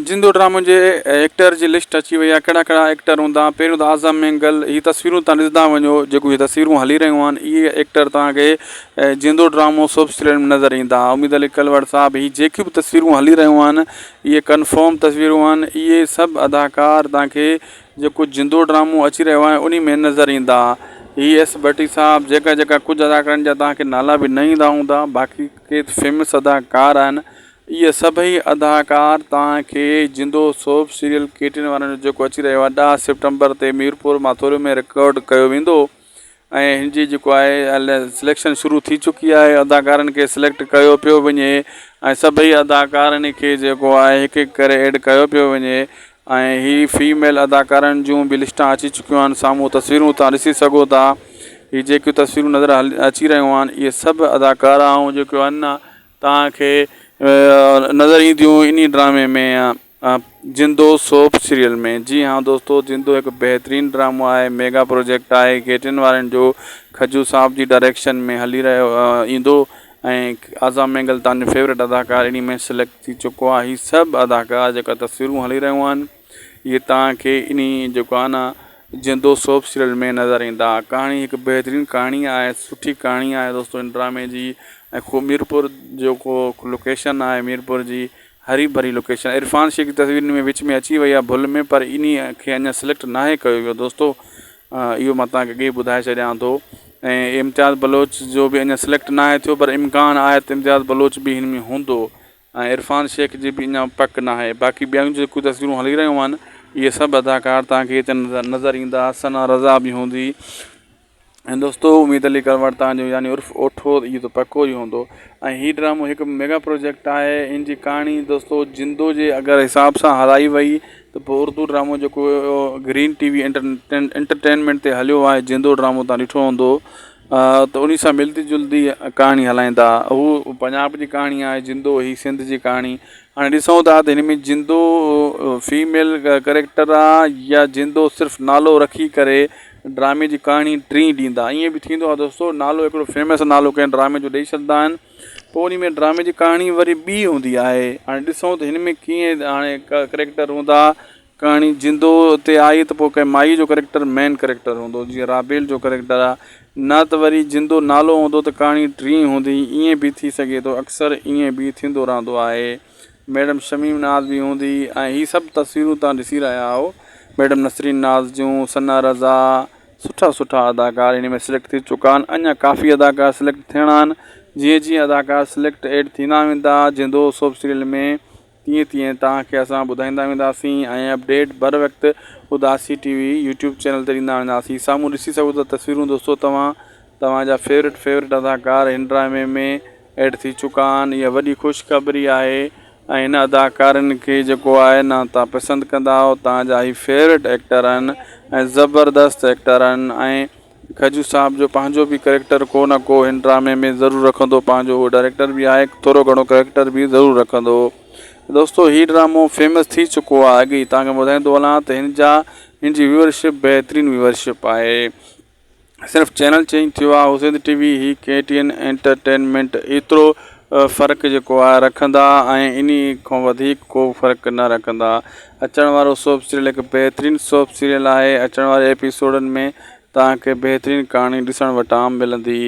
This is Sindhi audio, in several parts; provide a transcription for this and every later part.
جندو ڊرامو جي ايڪٽر جي لسٽ اچي وئي آهي ڪهڙا ڪهڙا ايڪٽر هوندا پهريون ته اعظم مينگل هي تصويرون تان ڏسندا وڃو جيڪو هي تصويرون هلي رهيون آهن اهي ايڪٽر توهان کي جندو ڊرامو سوپ سيريل ۾ نظر ايندا اميد علي ڪلوڙ صاحب هي جيڪي به تصويرون هلي رهيون آهن اهي ڪنفرم تصويرون آهن اهي سڀ اداڪار توهان کي جيڪو جندو ڊرامو اچي رهيو آهي انهي ۾ نظر ايندا هي ايس ڀٽي صاحب جيڪا جيڪا ڪجهه اداڪارن جا توهان کي نالا به نه ايندا هوندا باقي ڪي فيمس اداڪار آهن اهي سڀئي اداڪار توهان کي جندو سوپ سيريل ڪيٽين وارن جو جيڪو اچي رهيو آهي ڏهه سيپٽمبر تي ميرپور ماٿوري ۾ رڪارڊ ڪيو ويندو ۽ هن جي جيڪو آهي سليڪشن شروع ٿي چڪي آهي اداڪارن کي سليڪٽ ڪيو پيو وڃي ۽ سڀئي اداڪارن کي جيڪو آهي هڪ هڪ ڪري ايڊ ڪيو پيو وڃي ۽ هي فيميل اداڪارن جون به لسٽان اچي چڪيون آهن سامهون تصويرون توهان ڏسي سگهو ٿا هي جيڪيون تصويرون نظر اچي رهيون آهن اهي سڀ اداڪارائون جيڪيون آهن توهان کي نظر اينديون انهي ڊرامي ۾ جندو سوپ سيريل ۾ جي ها دوستو جندو هڪ بهترين ڊرامو آهي ميگا پروجيڪٽ آهي گيٽن وارن جو کجو صاحب جي ڊائريڪشن ۾ هلي رهيو ايندو ۽ اعظم مينگل توهان جو فيورٽ اداڪار انهي ۾ سليڪٽ ٿي چڪو آهي هي سڀ اداڪار جيڪا تصويرون هلي رهيون آهن اهي توهان کي انهي جيڪو آهي نه جندو سوپ سيريل ۾ نظر ايندا ڪهاڻي هڪ بهترين ڪهاڻي آهي سٺي ڪهاڻي آهي دوستو ان ڊرامي جي ۽ خو ميرپور جيڪو لوڪيشن آهي ميرپور جي هري ڀري لوڪيشن عرفان شيخ جي تصوير ان ۾ وچ ۾ اچي وئي آهي ڀل ۾ پر انهي کي اڃا سليڪٽ ناهي ڪيو ويو دوستو اهو مان توهان کي اڳي ئي ٻڌائي ڇڏيان ٿو ۽ امتياز بلوچ جو به اڃا سليڪٽ ناهي ٿيو پر امڪان آهي ته امتياز بلوچ به هن ۾ هوندو ۽ عرفان شيخ جي به اڃا پڪ ناهي باقي ٻيون جيڪو تصويرون هلي رهيون آهن اهي سڀ اداڪار توهان کي هتي نظر ايندا ثنا رضا به هوندي ۽ دوستو اميد علي ڪروڙ توهان جو يعني عرف اوٺو اهو ته پڪو ئي هوندو ۽ هي ڊرامو هڪ ميگا پروجيڪٽ آهي ان جي ڪهاڻي دوستو جندو جي اگر حساب سان هلائي وئي ته پوء اردو ڊرامو جيڪو گرين ٽي وي انٽرٽينمينٽ تي هليو آهي جندو ڊرامو توهان ڏٺو هوندو ته انهي سان ملدي جلدي ڪهاڻي هلائيندا هو پنجاب جي ڪهاڻي آهي جندو هي سنڌ جي ڪهاڻي هاڻي ڏسون ٿا ته هن ۾ جندو فيميل ڪريڪٽر آ يا جندو صرف نالو رکي ڪري ڊرامي جي ڪهاڻي ٽين ڏيندا ائين به ٿيندو آ دوستو نالو هڪڙو فيمس نالو ڪنهن ڊرامي جو ڏئي ڇڏندا آهن پوء انهي ۾ ڊرامي جي ڪهاڻي وري ٻي هوندي آهي هاڻي ڏسون ته هن ۾ ڪيئن هاڻي ڪريڪٽر هوندا ڪهاڻي جندو تي آئي ته پوء ڪنهن مائي جو ڪريڪٽر مين ڪريڪٽر هوندو جيئن رابيل جو ڪريڪٽر آ نه ته وري جندو نالو هوندو ته ڪهاڻي ٽين هوندي ائين به ٿي سگهي ٿو اڪثر ائين به ٿيندو رهندو آهي ميڊم شميم ناز به هوندي ۽ هي سڀ تصويرون توهان ڏسي رهيا آهو ميڊم نسرين ناز جون ثنا رضا سٺا سٺا اداڪار ان ۾ سليڪٽ ٿي چڪا آهن اڃا ڪافي اداڪار سليڪٽ ٿيڻا آهن جيئن جيئن اداڪار سليڪٽ ايڊ ٿيندا ويندا جندو سوپ سيريل ۾ تيئن تيئن توهان کي اسان ٻڌائيندا وينداسين ۽ اپڊيٽ بر وقت Udasi T V YouTube channel تي ڏيندا وينداسين سامهون ڏسي سگهو ٿا تصويرون دوستو توهان توهان جا فيورٽ فيورٽ اداڪار هن ڊرامي ۾ ايڊ ٿي چڪا آهن اها وڏي خوشخبري آهي ۽ هن اداڪارن کي جيڪو آهي نه توهان پسند ڪندا آهيو توهان جا هي فيورٽ ايڪٽر آهن ۽ زبردست ايڪٽر آهن ۽ کجو صاحب جو پنهنجو به ڪريڪٽر ڪو نه ڪو هن ڊرامي ۾ ضرور رکندو پنهنجو هو ڊائريڪٽر به آهي ٿورو گهڻو ڪريڪٽر به ضرور رکندو دوستو هي ڊرامو فيمس ٿي چڪو آهي اڳ ئي توهان کي ٻڌائيندو هلان ته هن جا هن جي ويورشپ بهترين ويورشپ آهي صرف چينل چينج ٿيو آهي حسين ٽي وي هي ڪي ٽي اين انٽرٽينمينٽ ايترو فرق جيڪو آهي رکندا ۽ انهي کان وڌيڪ ڪو فرق نه رکندا اچڻ وارو سوپ سيريل هڪ بهترين سوپ سيريل آهي اچڻ واري ايپيسوڊن ۾ توهان کي بهترين ڪهاڻي ڏسڻ وٽان ملندي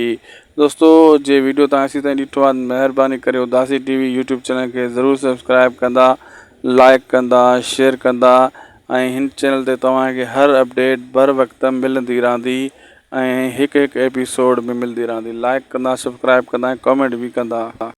دوستو جي ويڊيو توهان ايسي تائين ڏٺو آهي مهرباني ڪري Udasi T V YouTube channel کي ضرور سبسڪرائب ڪندا لائڪ ڪندا شيئر ڪندا ۽ هن چينل تي توهان کي هر اپڊيٽ بر وقت ملندي رهندي ۽ هڪ هڪ ايپيسوڊ ۾ ملندي رهندي لائڪ ڪندا سبسڪرائب ڪندا ۽ ڪمينٽ به ڪندا.